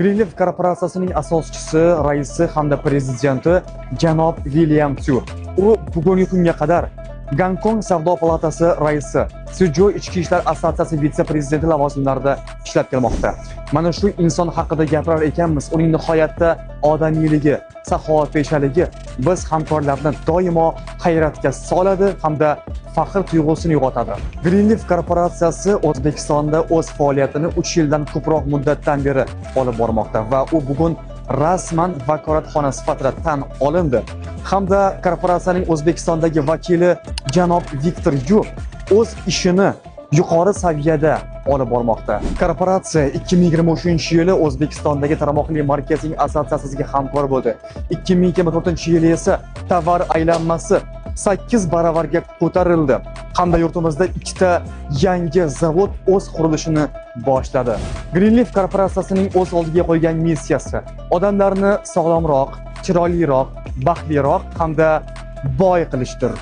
Greenleaf korporatsiyasining asoschisi, raisi hamda prezidenti janob William Tsu. U bugungi kunga qadar Gonkong savdo palatasi raisi, Suzhou ichki ishlar assotsiatsiyasi vitse-prezidenti lavozimlarida ishlab kelmoqda. Mana shu inson haqida gapirar ekanmiz, uning nihoyatda odamiyligi, saxovatpeshaligi biz hamkorlarni doimo hayratga soladi hamda faxr tuyg'usini uyg'otadi. Greenleaf korporatsiyasi O'zbekistonda o'z faoliyatini 3 yildan ko'proq muddatdan beri olib bormoqda va u bugun rasman vakolatxona sifatida tan olindi. Hamda korporatsiyaning O'zbekistondagi vakili janob Viktor Yu o'z ishini yuqori saviyada olib bormoqda. Korporatsiya 2023-yili O'zbekistondagi tarmoqli marketing assotsiatsiyasiga hamkor bo'ldi. 2024-yili esa tovar aylanmasi 8 baravarga ko'tarildi hamda yurtimizda ikkita yangi zavod o'z qurilishini boshladi. Greenleaf korporatsiyasining o'z oldiga qo'ygan missiyasi odamlarni sog'lomroq, chiroyliroq, baxtliroq hamda boy qilishdir.